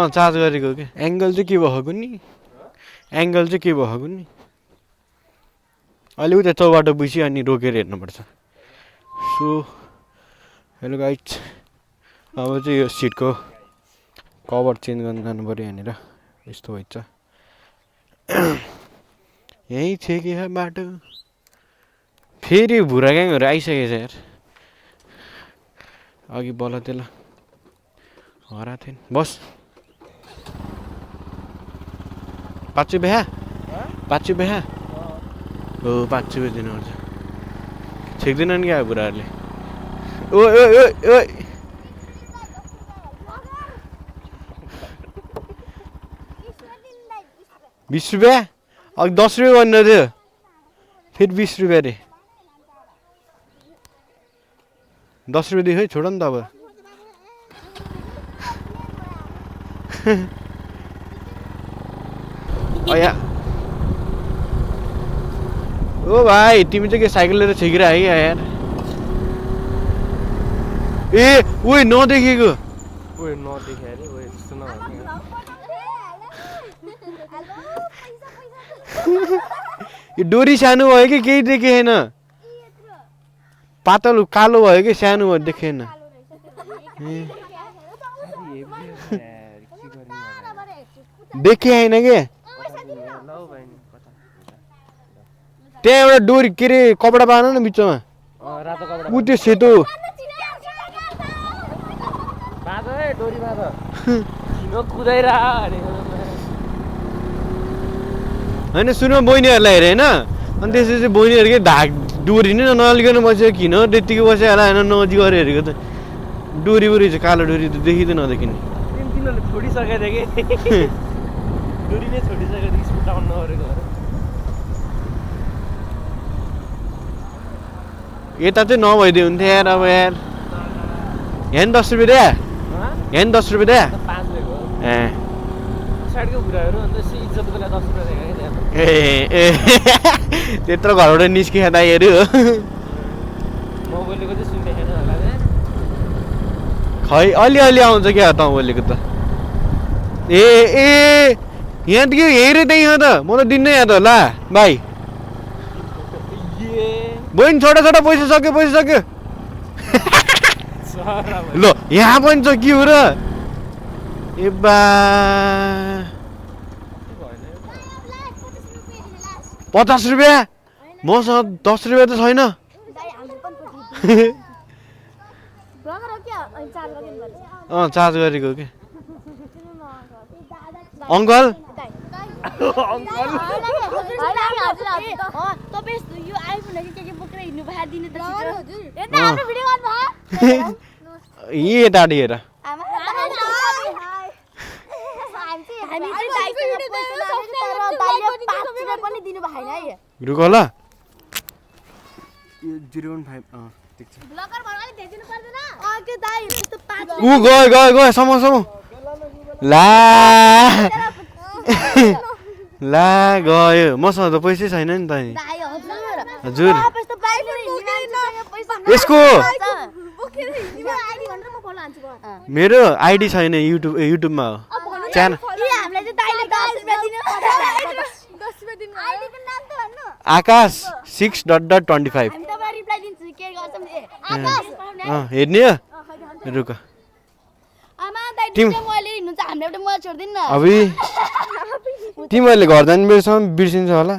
Charge गरेको के angle चाहिँ के भएको नि एङ्गल चाहिँ के भएको नि अहिले उता चौबाटो बुझी अनि रोकेर हेर्नुपर्छ सो हेलो गाइज अब चाहिँ यो सिटको कभर चेन्ज गर्न जानु पऱ्यो यहाँनिर यस्तो भइन्छ यहीँ थियो कि बाटो फेरि भुरा ग्याङहरू आइसकेछ यार अघि बल त्यसलाई हराएको थिएन बस 5 रुपियाँ 5 रुपियाँ हो 5 रुपियाँ दिनुपर्छ छेक्दैनन् क्या बुढाहरूले ओ ओ ओ ओ 20 रुपियाँ अघि 10 रुपियाँ भन्नु थियो फेरि 20 रुपियाँ रे 10 रुपियाँ दियो है छोड नि त अब ओ भाइ तिमी चाहिँ के साइकल लिएर छेकिरह है यार ए ओइ नदेखेको ओइ नदेखे अरे ओइ त्यस्तो यो डोरी सानो भयो कि केही देखेन पातल कालो भयो कि सानो भयो देखेन देखे होइन के त्यहाँ एउटा डोरी के अरे कपडा बाँध न बिचमा ऊ त्यो सेतो होइन सुन बहिनीहरूलाई हेरे होइन अनि त्यसपछि बहिनीहरूकै धाक डोरी नै नअलिकन बसेको किन त्यत्तिकै बसेर होला होइन नजिक गरेर हेरेको त डोरी बोरी चाहिँ कालो डोरी त देखिँदै नदेखिने छोडिसकेको थियो कि डोरी नै छोडिसकेको थियो स्पिड डाउन नगरेको यता चाहिँ नभइदियो हुन्थ्यो यार अब यार यहाँ नि 10 रुपियाँ द्या यहाँ नि 10 रुपियाँ द्या 5 रुपियाँ ए साइडको कुराहरू अन्त इज्जतको लागि 10 रुपियाँ दिएको ए त्यत्रो घरबाट निस्किया दाइहरू म बोलेको चाहिँ सुन्दैन होला खै अलिअलि आउँछ क्या त बोलेको त ए ए यहाँ त के हेरेँ त यहाँ त म त दिन्नै यहाँ त ला भाइ बहिनी छोटा छोटा पैसा सक्यो ल यहाँ पनि छ के हो र ए बा 50 रुपियाँ मसँग 10 रुपियाँ त छैन चार्ज गरेको के अङ्कल यताबाट हेर रुक ल 015 ठिक छ ऊ गयो सम्म ला ला गयो मसँग त पैसै छैन नि त हजुर यसको मेरो आइडी छैन युट्युबमा हो च्यानल आकाश 6.25 हेर्ने हो रुक तिमीहरूले घर जाने बेलासम्म बिर्सिन्छ होला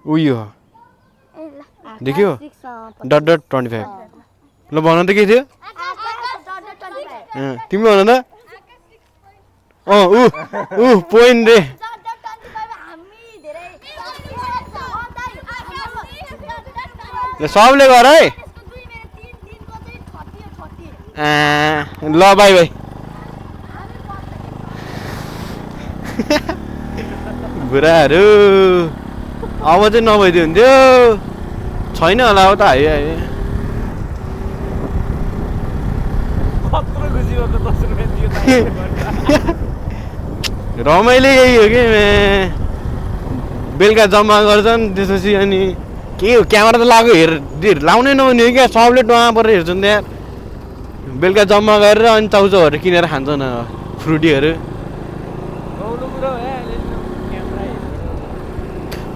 उयो देख्यो .25 ल भन त के थियो तिमी भन त ऊ पोइन्ट रे सबले गर है ल बाई बाई बुढाहरू अब चाहिँ नभइदियो हुन्थ्यो छैन होला अब त हाइवे रमाइलो यही हो कि बेलुका जम्मा गर्छन् त्यसपछि अनि के हो क्यामेरा त लाग्यो लाउनै नहुने हो क्या सबले टुवा परेर हेर्छन् त्यहाँ बेलुका जम्मा गरेर अनि चाउचाउहरू किनेर खान्छन् फ्रुटीहरू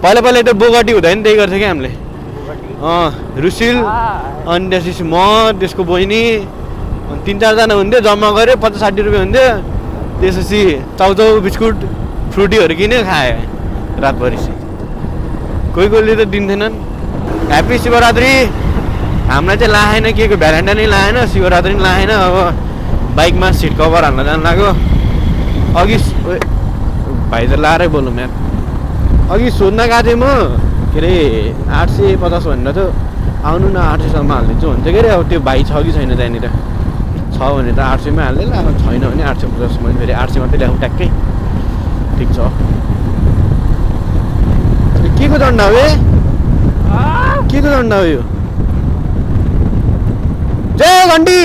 पहिला पहिला त्यो बोगटी हुँदैन त्यही गर्थ्यो क्या हामीले रुसिल अनि त्यसपछि म त्यसको बहिनी अनि 3-4 जना हुन्थ्यो जम्मा गऱ्यो 50-60 रुपियाँ हुन्थ्यो त्यसपछि चाउचाउ बिस्कुट फ्रुटीहरू किन्यो खायो रातभरि कोही कोहीले त दिन्थेनन् ह्याप्पी शिवरात्रि हामीलाई चाहिँ लाएन के को भ्यालेन्टा नै लाएन शिवरात्रि नि लाएन अब बाइकमा सिट कभर हाल्न जानु लाग्यो अघि भाइ त लाएरै बोलौँ यार अघि सोध्न गएको थिएँ म के अरे 850 भनेर थियो आउनु न 800सम्म हालिदिन्छु भन्थ्यो के अरे अब त्यो भाइ छ कि छैन त्यहाँनिर छ भने त 800मै हालिदिएला अब छैन भने 850 मैले फेरि 800 मात्रै ल्याउँ ट्याक्कै ठिक छ के को झन्डा हो के को झन्डा हो यो जय घन्टी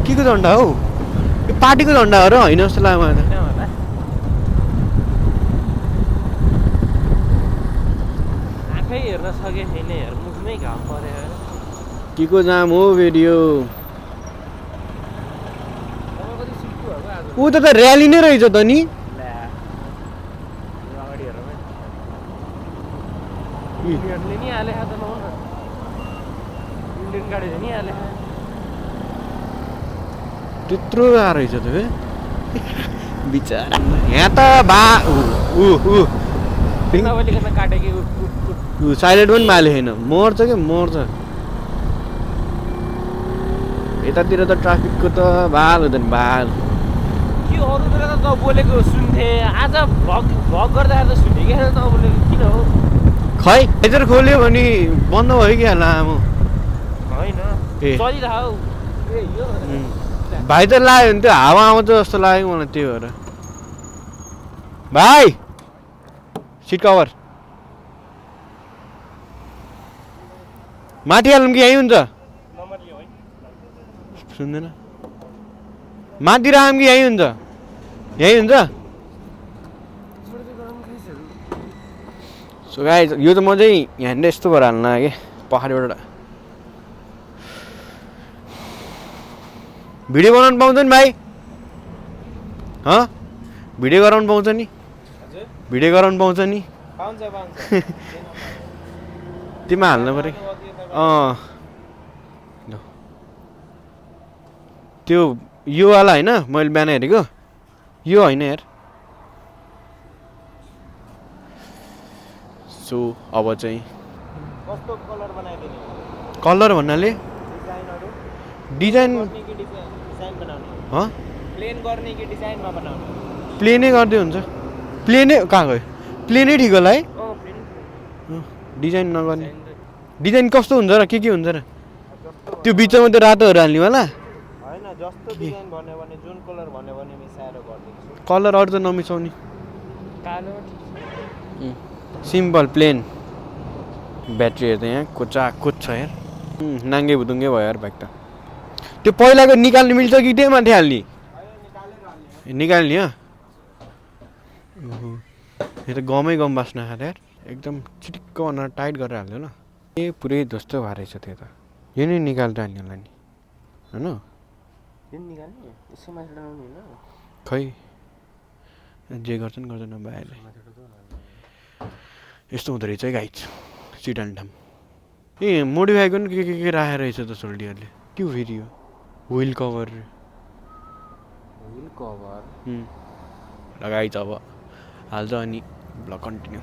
के को झन्डा हौ यो पार्टीको झन्डा हो र होइन जस्तो लाग्यो मलाई त आँखै हेर्न सके छैन यार मुखमै घाम परेर के को जाम हो भिडियो ऊ त र्याली नै रहेछ त नि इन्डियनले नि हाले त नहुन इन्डियन गाडीले नि हाले त्यत्रो आएको रहेछ त बिचारा यहाँ त काटेको साइलेन्ट पनि माले छैन मर्छ क्या मर्छ यतातिर त ट्राफिकको त बाल हुँदैन बाल के अरू बेला त बोलेको सुन्थे आज भग गर्दा त सुने क्या त बोलेको किन हो खै एजर खोल्यो भने बन्द भयो क्या लामो होइन ए चलिरह भाइ त लाग्यो भने त्यो हावा आउँछ जस्तो लाग्यो मलाई त्यही भएर भाइ सिट कभर माथि हालौँ कि यहीँ हुन्छ सुन्दैन माथि राखौँ कि यहीँ हुन्छ यहीँ हुन्छ सो गाइस यो त म चाहिँ यहाँनिर यस्तो भएर हाल्न कि पहाडबाट भिडियो बनाउनु पाउँछ नि भाइ भिडियो गराउनु पाउँछ नि भिडियो गराउनु पाउँछ नि तिमीमा हाल्नु पऱ्यो त्यो यो वाला होइन मैले बिहान हेरेको यो होइन यार सो अब चाहिँ कस्तो कलर बनाइदिने कलर भन्नाले डिजाइन बनाउने प्लेन गर्ने कि डिजाइनमा बनाउने प्लेनै गर्दै हुन्छ प्लेनै कहाँ गयो प्लेनै ठिक होला है डिजाइन नगर्ने डिजाइन कस्तो हुन्छ र के हुन्छ र त्यो बिचमा त्यो रातोहरू हाल्ने होला होइन जस्तो डिजाइन भन्यो भने जुन कलर भन्यो भने मिसाएर गरिदिन्छु कलर अरू त नमिसाउने कालो सिम्पल प्लेन ब्याट्रीहरू त यहाँ कोचा कोच छ यार नाङ्गे भुतुङ्गे भयो यार बाइक त त्यो पहिलाको निकाल्नु मिल्छ कि त्यही माथि हाल्ने निकाल्ने हो यो त गमै गम बास्न खाँदा यार एकदम चिटिक्क भनेर टाइट गरेर हाल्यो ल ए पुरै ध्वस्तो भएर रहेछ त्यो त यो नै निकालेर हाल्ने होला नि होइन खै जे गर्छन् गर्दैन भाइले यस्तो हुँदो रहेछ है गाइज सिडान ठाम ए मोडिफाईको नि के राखेर रहेछ त सोल्डीहरूले के हो फेरि यो व्हिल कभर लगाइछ अब हाल्छ अनि ब्लग कन्टिन्यू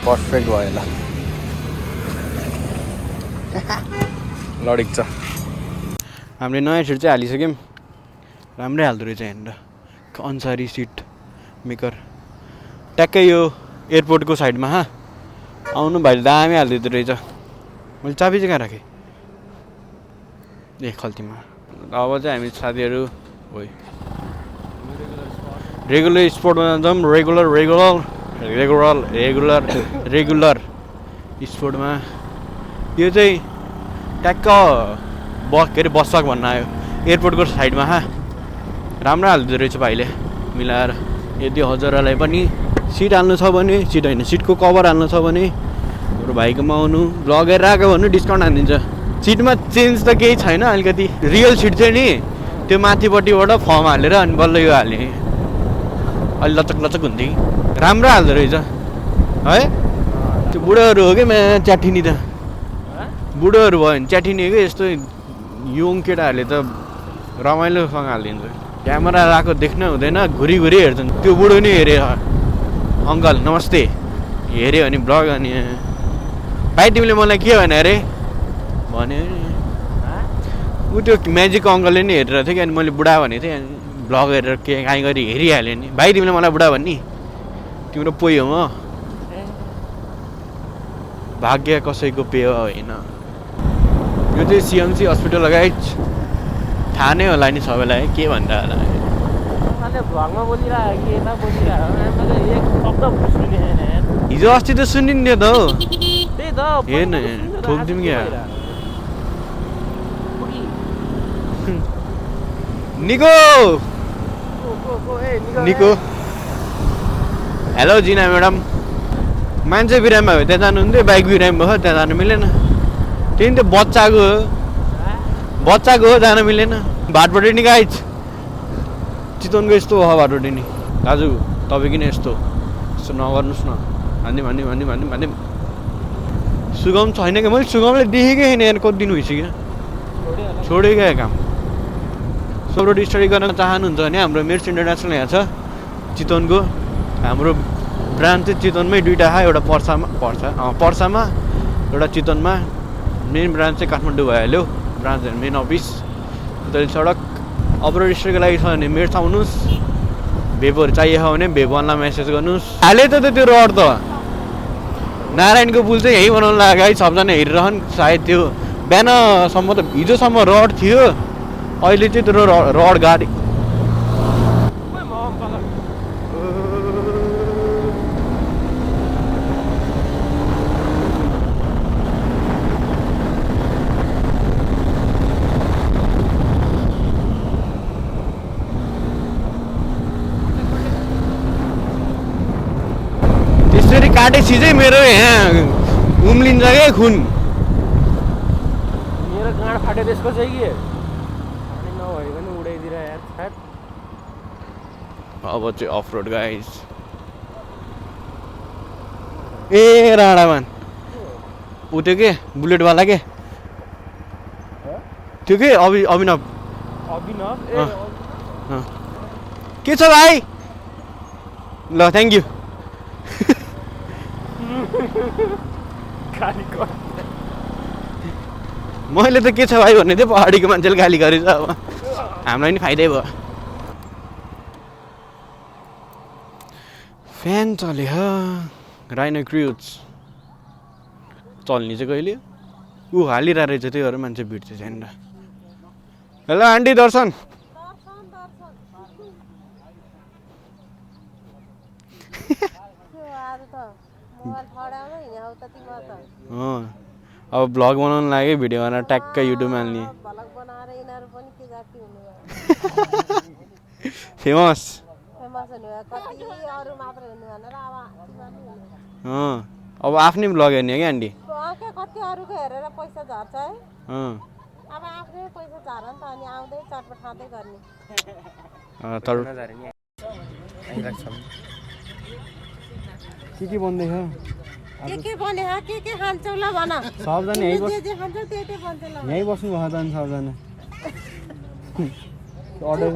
पर्फेक्ट भयो ल लडिक छ हामीले नयाँ सिट चाहिँ हालिसक्यौँ राम्रै हाल्दो रहेछ यहाँनिर अन्सारी सिट मेकर ट्याक्कै यो एयरपोर्टको साइडमा आउनु भाइले दामी हालिदिँदो रहेछ मैले चाबी चाहिँ कहाँ राखेँ ए खल्तीमा अब चाहिँ हामी साथीहरू भयो रेगुलर स्पोर्टमा जान्छौँ रेगुलर स्पोर्टमा यो चाहिँ ट्याक्क के अरे बसक भन्न आयो एयरपोर्टको साइडमा राम्रो हालिदिँदो रहेछ भाइले मिलाएर यदि हजुरहरूलाई पनि सिट हाल्नु छ भने सिट होइन सिटको कभर हाल्नु छ भने हाम्रो भाइकोमा आउनु लगेर आएको भन्नु डिस्काउन्ट हालिदिन्छ सिटमा चेन्ज त केही छैन अलिकति रियल सिट चाहिँ नि त्यो माथिपट्टिबाट फर्म हालेर अनि बल्ल यो हाल्ने अलि लचक हुन्थ्यो कि राम्रो हाल्दो रहेछ है त्यो बुढोहरू हो कि च्याठिनी त बुढोहरू भयो भने च्याठिनी हो कि यस्तो यङ केटाहरूले त रमाइलोसँग हालिदिन्छ क्यामेरा आएको देख्न हुँदैन घुरी हेर्छन् त्यो बुढो नि हेऱ्यो अङ्कल नमस्ते हेऱ्यो भने ब्लग अनि भाइ तिमीले मलाई के भने अरे भने ऊ त्यो म्याजिक अङ्कलले नि हेरेर थियो कि अनि मैले बुढा भनेको थिएँ ब्लग हेरेर के काहीँ गरी हेरिहाल्यो नि भाइ तिमीले मलाई बुढा भन्ने तिम्रो पोइ हो म भाग्य कसैको पेय होइन यो चाहिँ सिएमसी हस्पिटल लगायत थाहा नै होला नि सबैलाई के भनेर होला हिजो अस्ति त सुनिन्थ्यो त हौ हेर्न ठोकिदिउँ क्या निको हेलो जिना म्याडम मान्छे बिरामी भयो त्यहाँ जानुहुन्थ्यो बाइक बिरामी भयो त्यहाँ जानु मिलेन त्यही त बच्चाको हो जान मिलेन भाटपट्टि नि गाइज चितवनको यस्तो हो भाटपट्टि नि दाजु तपाईँ किन यस्तो नगर्नुहोस् न भन्ने सुगम छैन क्या मैले सुगमले देखेकै छैन यहाँ कति दिन भइसक्यो छोड्यो क्या काम सोब्रोड स्टडी गर्न चाहनुहुन्छ भने हाम्रो मेट्स इन्टरनेसनल यहाँ छ चितवनको हाम्रो ब्रान्च चाहिँ चितवनमै दुईवटा छ एउटा पर्सामा एउटा चितवनमा मेन ब्रान्च चाहिँ काठमाडौँ भइहाल्यो ब्रान्च मेन अफिस उता सडक अपरोड स्टडीको लागि छ भने मेट्स आउनुहोस् भेपहरू चाहिएको छ भने भेपवानलाई मेसेज गर्नुहोस् हाले त त्यो रड त नारायणको पुल चाहिँ यहीँ बनाउनु लाग्यो है सबजना हेरिरहन् सायद त्यो बिहानसम्म त हिजोसम्म रड थियो अहिले चाहिँ त्यो रड गाडी त्यसरी काटेपछि चाहिँ मेरो यहाँ उम्लिन्छ क्या खुन मेरो गाँड फाट्यो त्यसको चाहिँ कि नभए पनि उडाइदिएर यार फ्याट अब चाहिँ अफ रोड गाइस ए राणामान ऊ त्यो के बुलेटवाला के त्यो के अभिनव के छ भाइ ल थ्याङ्क यू मैले त के छ भाइ भन्ने थिएँ पहाडीको मान्छेले गाली गरेछ अब हामीलाई नि फाइदै भयो फ्यान चल्यो राइनो क्रुज चल्ने चाहिँ कहिले ऊ हालिरहेको रहेछ त्यही भएर मान्छे भिड्छ त्यहाँनिर हेलो आन्टी दर्शन अब ब्लग बनाउनु लाग्यो भिडियो बनाएर ट्याक्कै युट्युबमा हाल्ने फेमस अब आफ्नै ब्लग हेर्ने हो क्या आन्टी के भन्दैछ के बने के खान्छौ ल भन सबजना यही बस्नु भएको त अनि सबजना अर्डर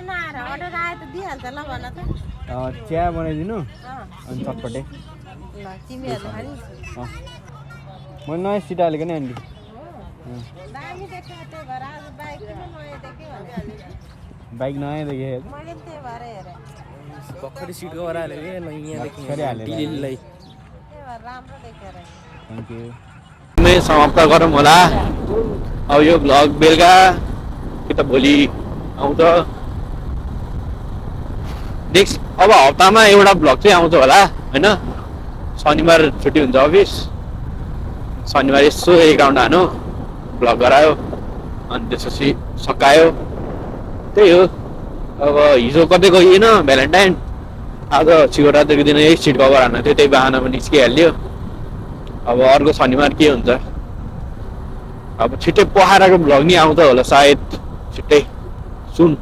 नआएर अर्डर आए त दिइहाल्छ ल भन त चिया बनाइदिनु अँ, अनि चटपटे ल तिमीहरूले खाने म नयाँ सिट हालेको नि आन्टी दामी देख्यो त्यही भएर आज बाइक किन नयाँ देख्यो भने बाइक नयाँ देखेँ मैले पनि त्यही भएर हेरेँ भर्खरै सिट कभर हालेको यहाँ भर्खरै हालेर। डिलिललाई त्यही भएर राम्रो देखेर थ्याङ्क यू समाप्त गरौँ होला अब यो भ्लग बेलुका कि त भोलि आउँछ नेक्स्ट अब हप्तामा एउटा भ्लग चाहिँ आउँछ होला होइन शनिबार छुट्टी हुन्छ अफिस शनिबार यसो एक राउन्ड हानो भ्लग गरायो अनि त्यसपछि सकायो त्यही हो अब हिजो कतै गइएन भ्यालेन्टाइन आज शिवरात्रिको दिन यही सिट कभर हान्न थियो त्यही बाहनामा निस्किहाल्यो अब अर्को शनिबार के हुन्छ अब छिट्टै पोखराको भ्लग नि आउँछ होला सायद छिट्टै सुन